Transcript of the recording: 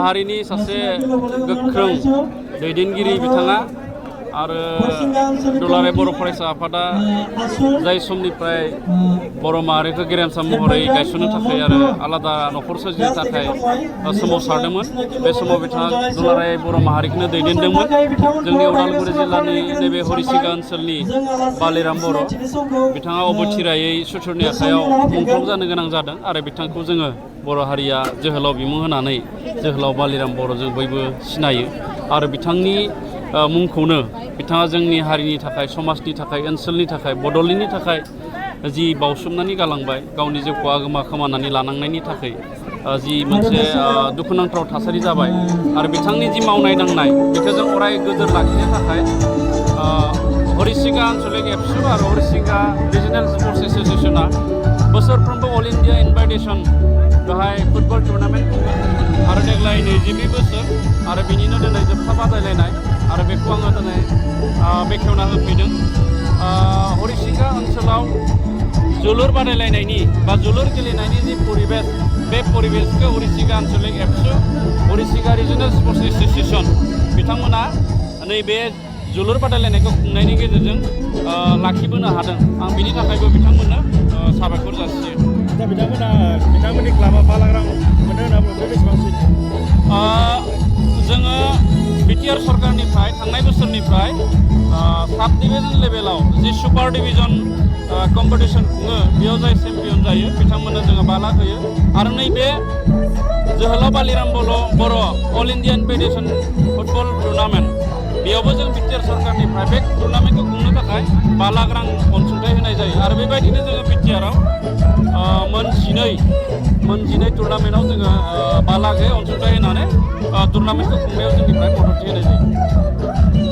माहारिनि सासे गोख्रों दैदेनगिरि बिथाङा आरो दुलाराय बर' फरायसा आफादा जाय समनिफ्राय बर' माहारिखौ गेरेमसा महरै गायसननो थाखाय आरो आलादा न'खर सोरजिनो थाखाय सोमावसारदोंमोन बे समाव बिथाङा दुलाराय बर' माहारिखौनो दैदेनदोंमोन। जोंनि उदालगुरि जिल्लानि नैबे हरिसिंगा ओनसोलनि बालिराम बर' बिथाङा अबथिरायै सुथुरनि आखायाव मुंख्लं जानो गोनां जादों आरो बिथांखौ जोङो बर' हारिया जोहोलाव बिमुं होनानै जोहोलाव बालिराम बर' जों बयबो सिनायो आरो बिथांनि मुंखौनो बिथाङा जोंनि हारिनि थाखाय समाजनि थाखाय ओनसोलनि थाखाय बड'लेण्डनि थाखाय जि बावसोमनानै गालांबाय गावनि जिउखौ आगोमा खोमानानै लानांनायनि थाखाय जि मोनसे दुखुनांथाव थासारि जाबाय आरो बिथांनि जि मावनाय दांनाय बेखौ जों अराय गोजोर लाखिनो थाखाय हरिसिंगा आन्चलिक एबसु आरो हरिसिंगा रिजनेल स्पर्ट्स एस'सियेसना बोसोरफ्रोमबो अल इन्डिया इनभाइटेसन बेवहाय फुटबल टुर्नामेन्ट खुङो आरो देग्लाय 22 बोसोर आरो बिनिनो दिनै जोबथा बादायलायनाय आरो बेखौ आङो दिनै बेखेवना होफैदों। हरिसिंगा ओनसोलाव जोलुर बादायलायनायनि बा जोलुर गेलेनायनि जि परिबेस बे परिबेसखौ हरिसिंगा आन्चलिक एबसु हरिसिंगा रिजनेल स्पर्ट्स एस'सियेसन बिथांमोना नैबे जोलुर बादायलायनायखौ खुंनायनि गेजेरजों लाखिबोनो हादों। आं बिनि थाखायबो बिथांमोननो साबायखर जासियो। दा बिथांमोननि क्लाबा बालां रां मोनो होनना बुङो बेसेबांसिन? जोङो बिटिआर सरकारनिफ्राय थांनाय बोसोरनिफ्राय साब डिभिजन लेभेलाव जि सुपार डिभिजन कम्पिटिसन खुङो बेयाव जाय चेम्पियन जायो बिथांमोननो जोङो 5 लाख होयो आरो नैबे जोहोलाव Baliram Boro' all India invitation football tournament बेयावबो जों बिटिआर सरकारनिफ्राय बे टुर्नामेन्टखौ खुंनो थाखाय 5 लाख रां अनसुंथाइ होनाय जायो आरो बेबायदिनो जोङो बिटिआराव मोन 12 टुर्नामेन्टआव जोङो 5 लाख अनसुंथाइ होनानै टुर्नामेन्टखौ खुंनायाव जोंनिफ्राय मदद होनाय जायो।